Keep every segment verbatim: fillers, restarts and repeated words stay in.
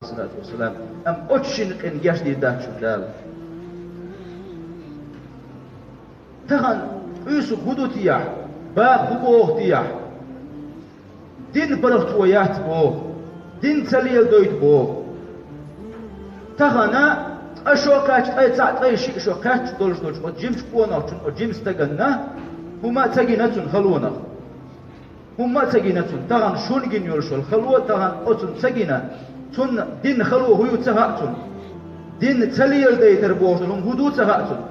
салату вассалам. Амма оцу шинна къинна гечдийр дац шуна Дала. Тахана къуьйсу хӀун ду техьа, баха хӀун боху техьа? Дин паргӀат цо яц боху, дин ца леладойту боху. Тахана ткъа шо кхаьчча, ткъе цхьаъ, ткъе шиъ шо кхаьчча долуш долчу оцу жимачу къонахчун, оцу жима стаганна хӀума а ца гина цунна халонах. ХӀумма а ца гина цунна, тахана шуна гина йолуш йолу хало, тахана оцунна ца гина, цунна динна хало хӀун ю ца хаьа цунна. Динна ца леладайтар бохуш долу хӀума хӀун ду ца хаьа цунна.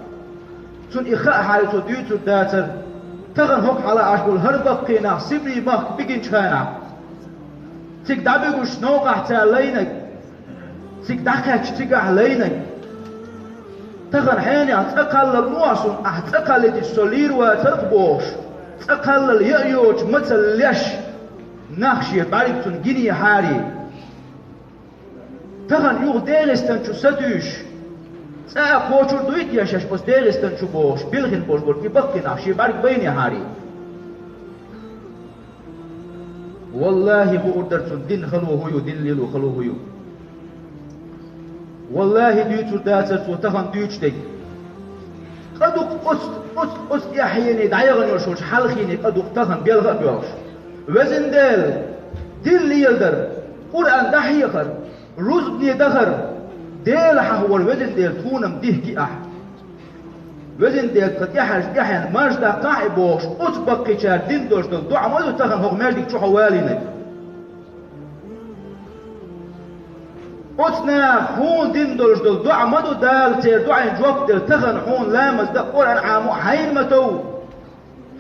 Цунна и хаьа хьара цо дуьйцур дацара, тахана хӀокху хьала Ӏаш болу хӀара баккхий нах Сибрий махка бигинчу хенахь. Цига дӀабуьгуш новкъахь цара лайнарг. Цига дӀакхаьчча цигахь лайнарг. Тахана хьенех цӀа кхаллал ма вахь суна, ахь цӀа кхаллийтича со лийр вацара-кх бохуш, цӀа кхаллал яа йоцуш мацалла леш, нах шен бӀаьргацунна гинехьарий. Тахана юха ДегӀастан чу сатуьйсуш, цӀа а кхочур дуй те шаьш оцу ДегӀастан чу бохуш, билхина болуш болу и баккхий нах шен бӀаьрг байнехьарий. Валлахи, хуур дара цунна динна хало хӀун ю, дин лело хало хӀун ю. Валлахи, дуьйцур дацара цо тахана дуьйцуш дерг. Къа ду-кх оцу, оцу, оцу тӀаьхьене дӀаяхана йолуш йолчу хьалхене къа ду-кх тахана белха а боьлхуш. Везан Дела, дин леладар, Къуръан дӀахьехар, рузбане дахар, Дела хьахавар, везан Дела, тхуна-м дихки ахь. Везан Дела, тхан тӀаьхьарчу тӀаьхьенна марш даккхахь а бохуш, оцу баккхийчара дина долуш долу доӀа ма ду тахана хӀокху маьждиг чу хьо валийнарг. Оцу наха хьуна дина долуш долу доӀа ма ду Дала церан доӀина жоп делла тахана хьуна ламаз дан а, Къуръан Ӏамо а хьайна ма тов.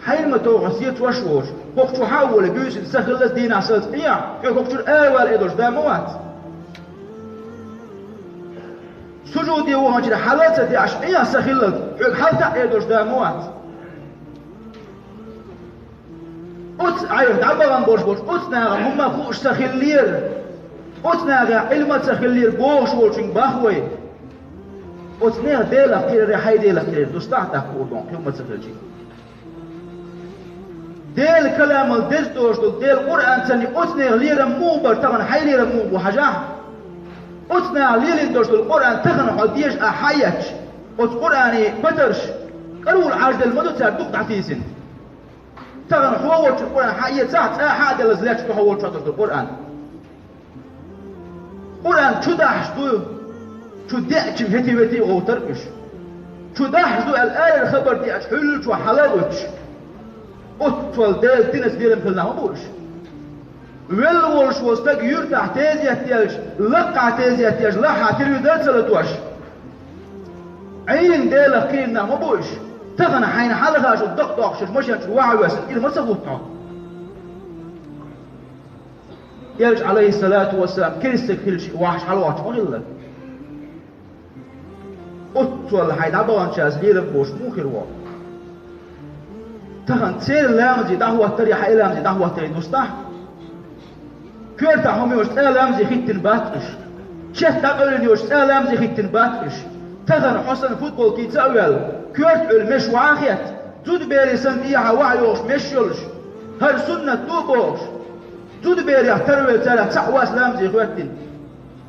Хьайна ма тов хьо сецош а воцуш. ХӀокху чу хьа а волий, буьйсанна са хиллалц, дийнахь сацалц Ӏехьа, хьоьга хӀокху чуьра аравала эр долуш да ма вац. Сужуде ваханчуьра хьала а ца деъаш, Ӏехьа са хиллалц, хьоьга хьалта а эр долуш да ма вац. Оцу Ӏайха дӀабахана болуш болчу оцу нахана хӀумма а хууш ца хиллера, оцу нахехь Ӏилма а ца хиллера бохуш волчуьнга бах вай. Оцу нехан Делах кхерара, хьайн Делах кхерара дустахь а даккха хуур ду хьуна, хи хӀумма а ца хилча. Делан каламал деза долуш долу Делан Къуръан санна оцу нехан лерам муха бара, тахана хьайн лерам муха бу хьажахь? Оцу наха лелийна долуш долу Къуръан тахана хьо деза ахь хьаэцча, оцу Къуръане батарш, къарул Ӏаж делла ма ду цара дукха дӀатийсина. Тахана хьо волчу Къуръан хьаэцахь, цкъа а хьа а деллаза лаьтташ ду хьо волчохь долуш долу Къуръан. Къуръан чу дахьаш ду, чу деача хӀетий-ветий а гӀовтар уьш. Чу дахьаш ду аьлла, арара хабар деача хьуьллучохь хьала а гӀуьттуш. Оццул Делан динца лерам хилла нах ма бу уьш. Велла волуш волу стаг юьртахь тезет делча, лакхахь тезет делча, лахахь телевизор а ца латош. Ӏийна Делах кхийрина нах ма бу уьш. Тахана хьайна хьалха шу дакъа доккхуш машен чуьра ваха а воьссина, ира ма ца хӀутту хьо. Элча, Ӏалайхиссалату вассалам, керстаг хилча вахьаш хьалавахча ма хилла. Оццул хьайн дӀабаханчаьрца лерам болуш муха хир ву? Тахана церан ламазе дӀахӀоттаре, хьайн ламазе дӀахӀоттаре дустахь? Коьртахь хӀума йолуш цкъа а ламазе хӀиттина бац уьш. Чет дӀакъевлина йолуш цкъа а ламазе хӀиттина бац уьш. Тахана хьо санна футболкица а ваьлла, коьрта Ӏуьллу меш вахьа а хетта, зудаберийн санна тӀехьа ваха йогӀуш меш йолуш, хӀара суннат ду а бохуш, зудаберех тарвелла царах цхьаъ вац ламазе хӀоьттина.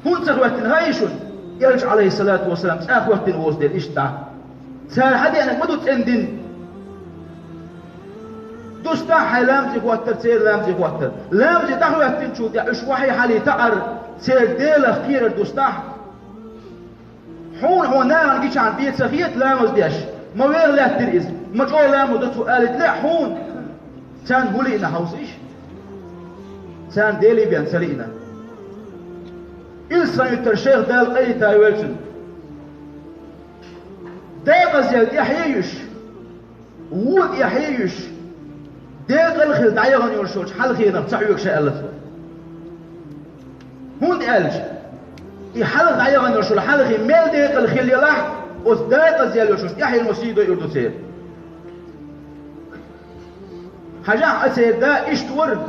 ХӀунда ца хӀоьттина хаьий шуна? Элча, Ӏалайхиссалату вассалам, цкъа а хӀоьттина воцу дела иштта. Цара хьадеанарг ма ду цӀена дин. Дустахь хьайн ламазе хӀоттар, церан ламазе хӀоттар. Ламазе дӀахӀоьттинчул тӀаьхьа уьш вахье хьалийта Ӏар, церан Делах кхерар дустахь. Хьуна хьо нахана гичахьана бен ца хета ламаз деш, ма веха лаьттира иза, ма чӀогӀа ламаз до цо алийта лаьа хьуна. Царна хӀун лиъна хьовсийша? Царна Деле бен ца лиъна. Иза сан юьттара шайх Дала къайле йойла цуьнан. Декъазъял тӀаьхье а юьш, вон тӀаьхье а юьш, декъала хила дӀаяхана йолуш йолчу хьалхенах ца хьоьгуш аьлла цо. ХӀунда аьлча, и хьалха дӀаяхана йолуш йолу хьалхе мел декъала хила ялахь, оцу декъазъял йолуш йолчу тӀаьхьено сий дойур ду церан. Хьажахь, а церан да иштта вара,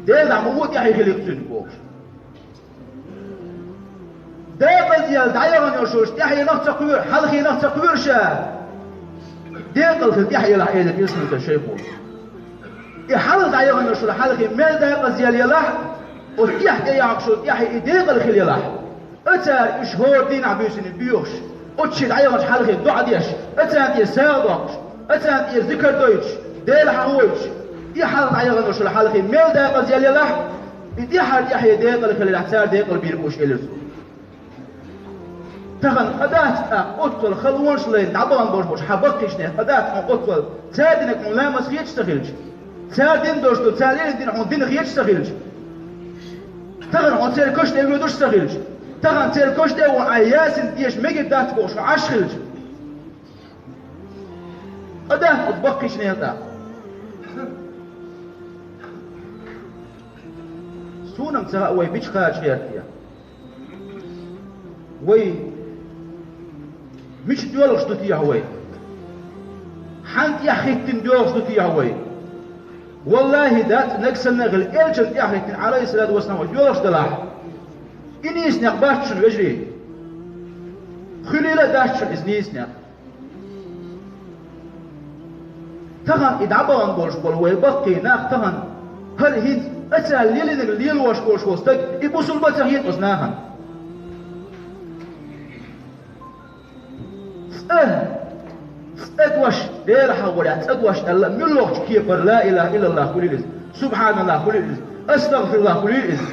Делахь ма вон тӀаьхье хилийта цуьнан бохуш. Декъазъял дӀаяхана йолуш йолчу тӀаьхьенах ца кхоьру, хьалхенах ца кхоьру ша. Декъала хила тӀаьхье ялахь, элира иза сан юьттара шайхо. И хьалха дӀаяхана йолуш йолу хьалхе мел декъазъял ялахь, Оцу тӀехь тӀеяхьаш йолу тӀаьхье и декъала хилла елахь, а цара уьш хӀора дийнахь буьйсанна боьхуш, оцу шиъ дӀаяханчу хьалхе доӀа деш, а царна тӀера сагӀа доккхуш, а царна тӀера зикар дойтуш, Дела хьахавойтуш, и хьалха дӀаяханчул хьалхе мел декъаза елла елахь, и тӀаьхьара тӀаьхье декъала хилла елахь, цара декъала бийр бу уьш, элира цо. Тахана къа дац тӀаккха оццул халонаш лайна дӀабахана болуш болчу хьан баккхийчу нехан, къа дац хьуна оццул, цара динарг хьуна ламаз хеташ ца хилча, цара дина долуш долу, цара лелийна дин хьуна дина хеташ ца хилча. Тахана хьуна церан каш тӀе воьдуш ца хилча. Тахана церан каш тӀе а вон, айхьа Ясин деша мегар дац бохуш хьуна Ӏаш хилча. Къа дац оцу баккхийчу нехан тӀаккха. Суна-м ца хаьа вай мича кхача гӀерта. Вай мича доьлхуш ду техьа вай? Хьан тӀехь хӀиттина доьлхуш ду техьа вай? Валлахи, дац наг санна а хила, элчан тӀехь хӀиттина, Ӏалайхиссалату вассалам, вай доьлхуш делахь. И нийса некъ бац шуна, вежарий. Хуьлийла а дац шуна иза нийса некъ. Тахана и дӀабахана болуш болу вай баккхий нах тахана, хӀара хӀинца а цара лелийнарг лелош волуш волу стаг, и бусулба а ца хета оцу нахана. ЦӀа, цӀа дош, Дела хьахаварехь цӀа дош аьлла, муьлххачу кепара ла илаха иллаллах хуьлийла иза, субхьаналлах хуьлийла иза, астагӀфируллах хуьлийла иза.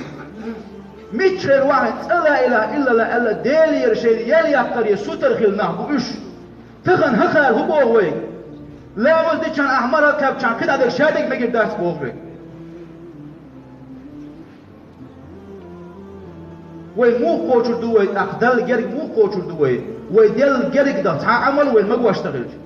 Мичча хир вахьа цӀа ла илаха иллаллах аьлла, Делера шайна ял яккхаре сутара хилла нах бу уьш. Тахана хӀокхара хӀун боху вайга? Ламаз дичахьана ахь марха кхаьбчахьана кхидӀа дерг ша дерг мегар дац боху вайга. Вай муха кхочур ду вай, тӀаккха Далла герга муха кхочур ду вай? Вай Далла герга дан цхьа а Ӏамал вайна магош ца хилча.